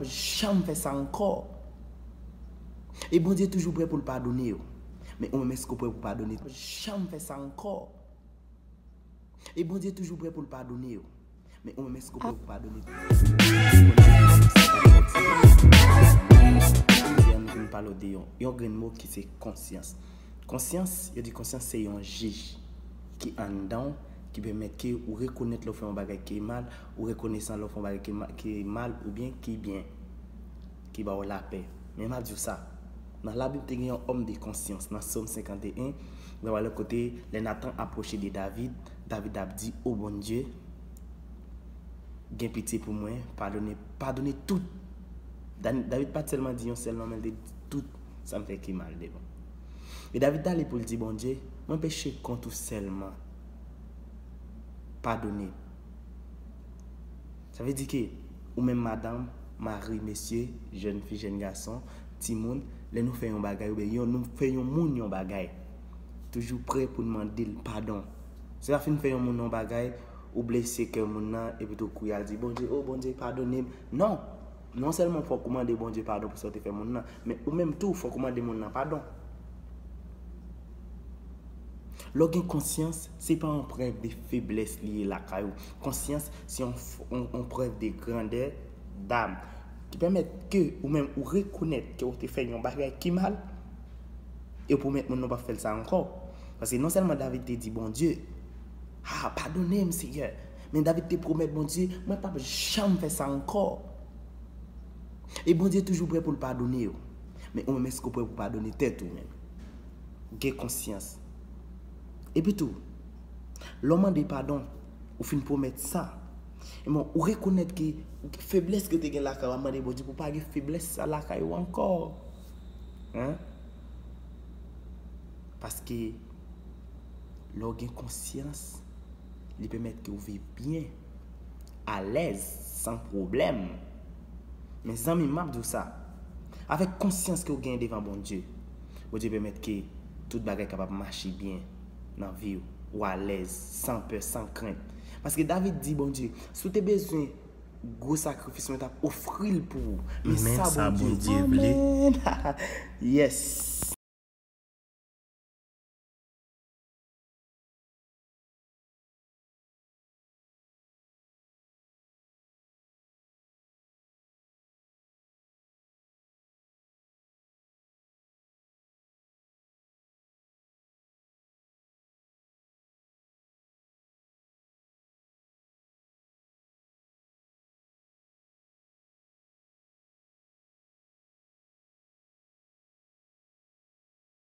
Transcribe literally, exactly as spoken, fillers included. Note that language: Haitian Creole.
Janm fè sa ankò. E Bondye toujou prè pou l padone w. Men ou menm, èske w prè pou padone? Janm fè sa ankò. E Bondye toujou prè pou l padone w. Men ou menm, èske w prè pou padone? Jodi a, nou vin pale w de yon, yon grenn mo ki se konsyans. Konsyans, yo di konsyans se yon jij ki anndan w, ki pèmèt ke ou rekonèt lè w fè yon bagay ki mal, ou rekonesan lè w fè yon bagay ki ma-, ki mal oubyen ki byen, ki ba w lapè. Men m ap di w sa, nan Labib te gen yon òm de konsyans. Nan Sòm senkanteyen, nou wè lè kote lè Natan apwoche de David, David ap di, "O Bondye, gen pitye pou mwen, padone, padone tout." Dan-, David pa t sèlman di yon sèl non, men l te di tout sa m fè ki mal devan. E David t ale pou l di Bondye, "Mwen peche kont ou sèlman. Padone." Sa vle di ke ou menm madanm, mari, mesye, jèn fi, jèn gason, timoun, lè nou fè yon bagay, oubyen yon, nou fè yon moun yon bagay, toujou prè pou n mande l padon. Se pa fin fè yon moun yon bagay, ou blese kè moun nan, epi tou kounye a di, "Bondye, o Bondye, padone m." Non! Non sèlman fòk ou mande Bondye padon pou sa w te fè moun nan, men ou menm tou, fòk ou mande moun nan padon. Lè w gen konsyans, se pa yon prèv de feblès li ye lakay ou. Konsyans, se yon f-, yon, yon prèv de grandè dam. Ki pèmèt ke ou menm ou rekonèt ke w te fè yon bagay ki mal, e w pwomèt moun nan w p ap fè l sa ankò. Paske non sèlman David te di Bondye, "Ah, padone m, Seyè." Men David te pwomèt Bondye, "Mwen p ap janm fè sa ankò." E Bondye toujou prè pou l padone w. Men ou menm, èske w prè pou padone tèt ou menm? Gen konsyans. Epi tou, lè w mande padon, ou fin pwomèt sa. E bon, ou rekonèt ke feblès ke w te gen lakay ou, w ap mande Bondye pou pa gen feblès sa lakay ou ankò. Hein? Paske lè w gen konsyans, li pèmèt ke w viv byen, alèz, san pwoblèm. Men zanmi m, m ap di w sa, avèk konsyans ke w genyen devan Bondye, Bondye pèmèt ke tout bagay kapab mache byen nan vi w, ou alèz, san pè, san krent. Paske David di Bondye, "Si w te bezwen gwo sakrifis, mwen t ap ofri l pou ou." Men sa Bondye vle. Amèn. Yes.